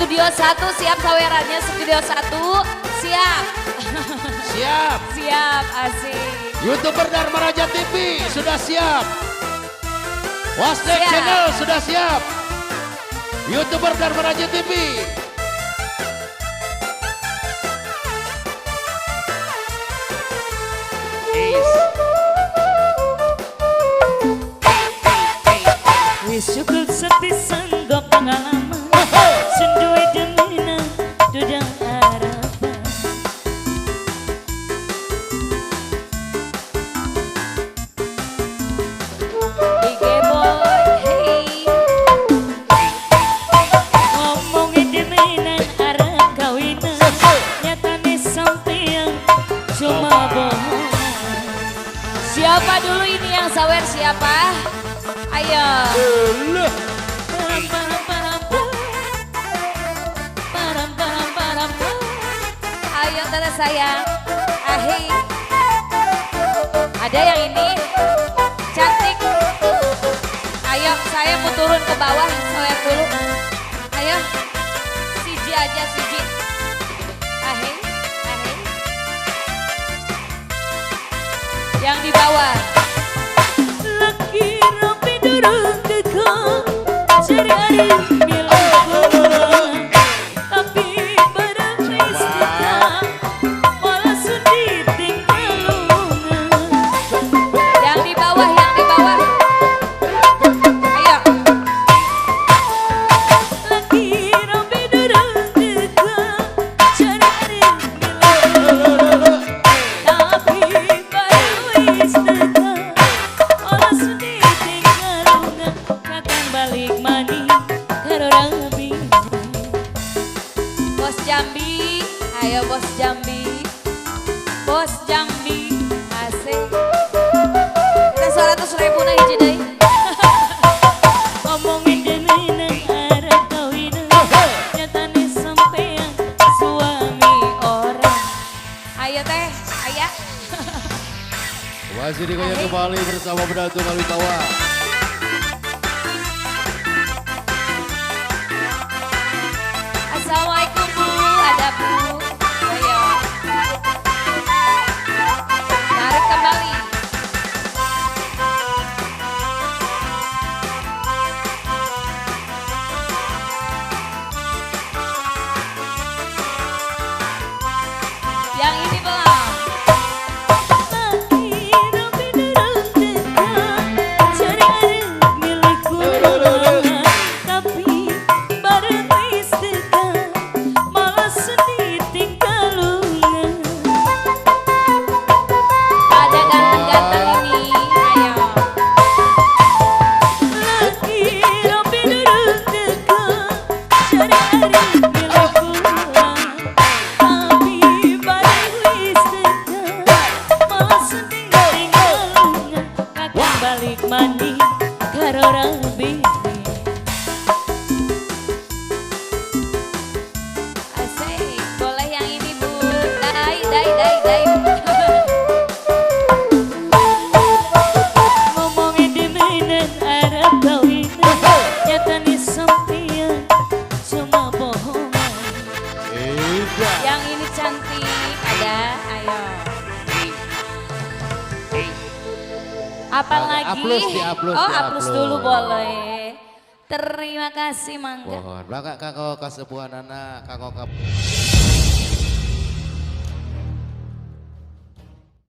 Studio 1 siap sawerannya, Studio 1 siap. Siap. Siap, asik. YouTuber Dharmaraja TV sudah siap. Wastek Channel sudah siap. YouTuber Dharmaraja TV. Wis syukur sepisan go pengalaman. Senduwe demina dudang harapan. IG boy, hey. Ngomongin demina arep kawinan, nyatane sampeyan cuma bohong. Siapa dulu ini yang sawer, siapa? Ayo. Ayo tante sayang. Ahi. Ada yang ini cantik. Ayo saya mau turun ke bawah, sawer dulu. Ayo. Siji aja siji. Ahi, ahi. Yang di bawah. Laki rapi durung teko, cari ari milik tapi bareng wis teka, malah sedih tinggal lunga. Yang di bawah, yang di bawah. Ayo. Laki rapi durung teko, cari ari milik tapi bareng wis teka, malah sedih tinggal lunga. Kakang balik maning karo rabi. Bos Jambi, ayo Bos Jambi. Bos Jambi, asik. Kita 100.000 nah hiji deui. Ngomongin demenan arep kawinan, nyatane sampean suami orang. Ayo teh, ayah. Masih digoyang kembali bersama Bedatu Malutawa. Assalamualaikum Bu, ada Bu. Ayo. Tarik kembali. Yang ini belum. Laki rapi durung teka, cari arep milik kula, tapi bareng wis teka, malah sedih tinggal lunga. Ada ganteng-ganteng ini. Ayo. Laki rapi durung teka, cari arep milik kula, tapi bareng wis teka, malah sedih tinggal lunga. Kakang balik maning karo rabi. Asik, boleh yang ini Bu. Dai, dai, dai, dai. Ngomongin demenan arep kawinan, nyatane sampeyan cuma bohongan. Iya. Yang ini cantik, ada, ayo. Apa lagi? Aplus, di-aplus, Oh, di-aplus. aplus dulu boleh. Terima kasih mangga. Mohon, Bapak kakak kasepuhan anak, kakak.